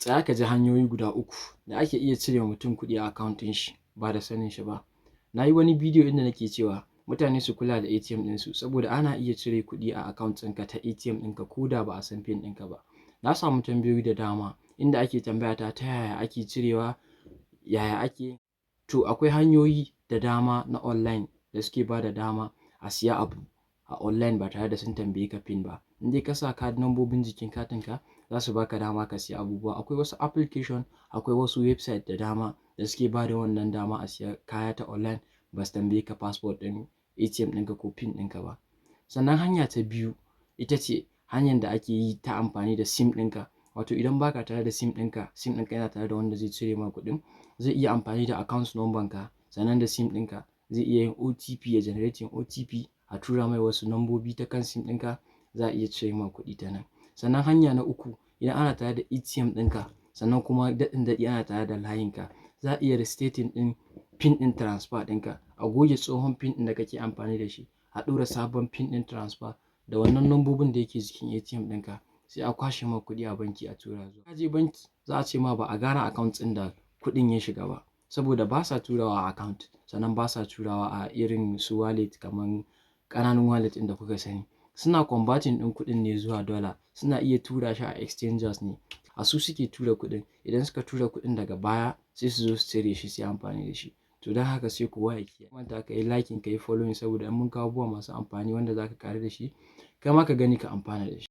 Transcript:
Tsaya ka ji hanyoyi guda uku da ake iya cire wa mutum kuɗi a account ɗin shi ba da sanin shi ba. Na yi wani bidiyo inda nake cewa mutane su kula da ATM ɗinsu, saboda ana iya cire kuɗi a account ɗinka ta ATM ɗinka ko da ba a san PIN ɗinka ba. Na samu tambayoyi da dama inda ake tambaya ta ta yaya ake cirewa, yaya ake. To, akwai hanyoyi da dama na online da suke ba da dama a siya abu a online ba tare da sun tambaye ka PIN ba. In dai ka sa card nambobin jikin katinka, za su baka dama ka siya abubuwa. Akwai wasu application, akwai wasu website da dama da suke ba da wannan dama a siya kaya ta online ba su tambaye ka password ɗin ATM ɗinka ko PIN ɗinka ba. Sannan hanya ta biyu ita ce hanyar da ake yi ta amfani da SIM ɗinka. Wato idan baka tare da SIM ɗinka, SIM ɗinka yana tare da wanda zai cire ma kuɗin, zai iya amfani da account number ka sannan da SIM ɗinka, zai iya yin OTP, ya generating OTP, a tura mai wasu nambobi ta kan SIM ɗinka, za a iya cire ma kuɗi ta nan. Sannan hanya na uku, idan ana tare da ATM ɗinka sannan kuma daɗin daɗi ana tare da layinka, za a iya resetting ɗin PIN ɗin transfer ɗinka, a goge tsohon PIN ɗin da kake amfani da shi, a ɗora sabon PIN ɗin transfer da wannan nambobin da yake jikin ATM ɗinka, sai a kwashe ma kuɗi a banki a tura zuwa. Ka je banki, za a ce ma ba a gane account ɗin da kuɗin ya shiga ba, saboda ba sa turawa a account, sannan ba sa turawa a irin su wallet kamar ƙananun wallet ɗin da kuka sani. Suna converting ɗin kuɗin ne zuwa dollar, suna iya tura shi a exchangers ne. A su suke tura kuɗin, idan suka tura kuɗin, daga baya sai su zo su cire shi su yi amfani da shi. To, don haka sai kowa ya kiyaye. Manta ka yi liking, ka yi following, saboda in mun kawo abubuwa masu amfani wanda za ka ƙaru da shi, kai ma ka gani ka amfana da shi.